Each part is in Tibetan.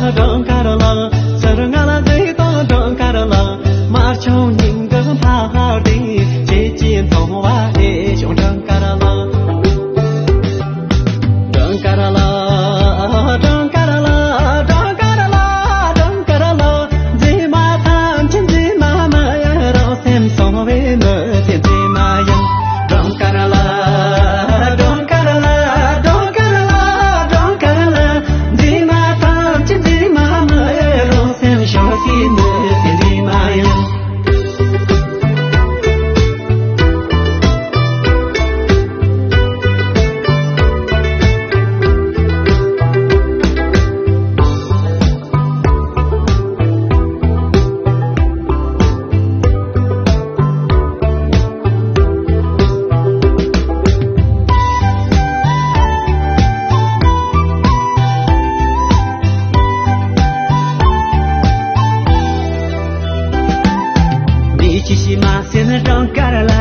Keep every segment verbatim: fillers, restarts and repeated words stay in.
སྦྲང་དཀར་ལ། ཚུར་ང་ལ་གཟིགས་དང་སྦྲང་དཀར་ལ། དམར་ཆུང་སྙིང་གི་འཕར་ལྡིང་། ཁྱེད་ཀྱིས་མཐོང་བ་ཨེ་བྱུང་སྦྲང་དཀར་ལ། སྦྲང་དཀར་ལ། སྦྲང་དཀར་ལ། སྦྲང་དཀར་ལ། སྦྲང་དཀར་ལ། མཛེས་མ་ཐམས་ཅད་མཛེས་མ་མ་ཡིན། རང་སེམས་སོང་བའི་མི་དེ་མཛེས་མ་ཡིན། སྦྲང་དཀར་ལ། སྦྲང་དཀར་ལ། སྦྲང་དཀར་ལ། སྦྲང་དཀར་ལ། མཛེས་མ་ཐམས་ཅད་མཛེས་མ་མ་ཡིན། རང་སེམས་ཤོར་གྱི་མི་དེ་མཛེས་མ་ཡིན། མི་ཅི་ཞིག་མ་སེམས་སྦྲང་དཀར་ལ།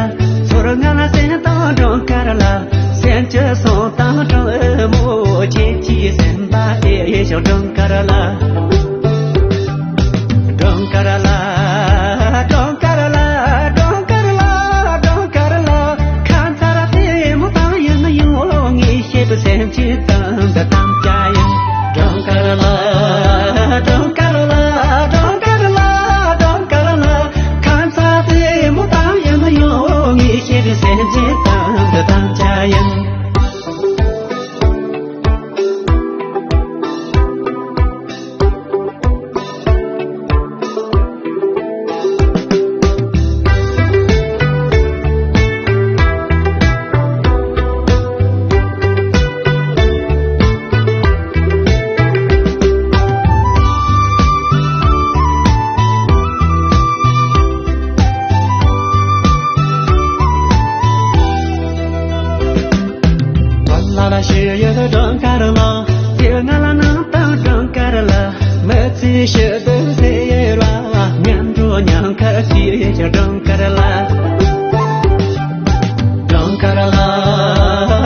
ཚོར་ང་ལ་སེམས་དང་སྦྲང་དཀར་ལ། སེམས་ཀྱི་སོང་དང་སྦྲང་ཨེ་མོ། ཁྱེད་ཀྱི་སེམས་པ་ཨེ་ཤོག་སྦྲང་དཀར་ལ། སྦྲང་དཀར་ལ། སྦྲང་དཀར་ལ། སྦྲང་དཀར་ལ། སྦྲང་དཀར་ལ། ཁ་མཚར་ལྟད་མོ་དང་ཡང་ཡང་ངས་བཤད་པའི་སེམས་ཀྱི་གཏམ་འདི་དམ་བཅའ་ཡིན། སྦྲང་དཀར་ལ། སྦྲང་དཀར་ལ། སྦྲང་དཀར་ལ། སྦྲང་དཀར་ལ། ཁ་མཚར་ལྟད་མོ་དང་ཡང་ཡང་ངས་བཤད་པའི་སེམས་ཀྱི་གཏམ་འདི་དམ་བཅའ་ཡིན། ལ་ལ་ཞུ་ཡོད་སྦྲང་དཀར་ལ། དེ་ང་ལ་ནང་དང་སྦྲང་དཀར་ལ། མི་ཚེ་ཕྱི་དུ་ཟེར་ཡོད་ལ། མཉམ་འགྲོ་མཉམ་ཁ་ཞིག་སྦྲང་དཀར་ལ། སྦྲང་དཀར་ལ།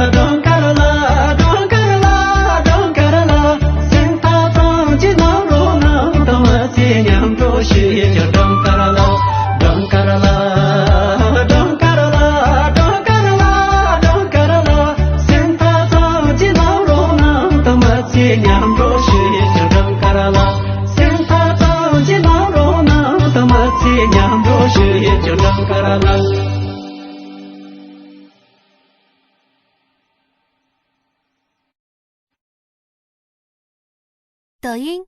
སྦྲང་དཀར་ལ། སྦྲང་དཀར་ལ། སྦྲང་དཀར་ལ། སེམས་ཐག་གཙང་གྱི་ནང་རོ་ནང་དང་མི་ཚེ་མཉམ་འགྲོ་ཞིག་སྦྲང་དཀར་ལ། སྦྲང་དཀར་ལ། སྦྲང་དཀར་ལ། སྦྲང་དཀར་ལ། སྦྲང་དཀར་ལ། སེམས་ཐག་གཙང་གྱི་ནང་རོ་ནང་དང་མི་ཚེ་མཉམ་འགྲོ་ཞིག་སྦྲང་དཀར་ལ། སེམས་ཐག་གཙང་གྱི་ནང་རོ་ནང་དང་མི་ཚེ་མཉམ་འགྲོ་ཞིག་སྦྲང་དཀར་ལ། 抖音，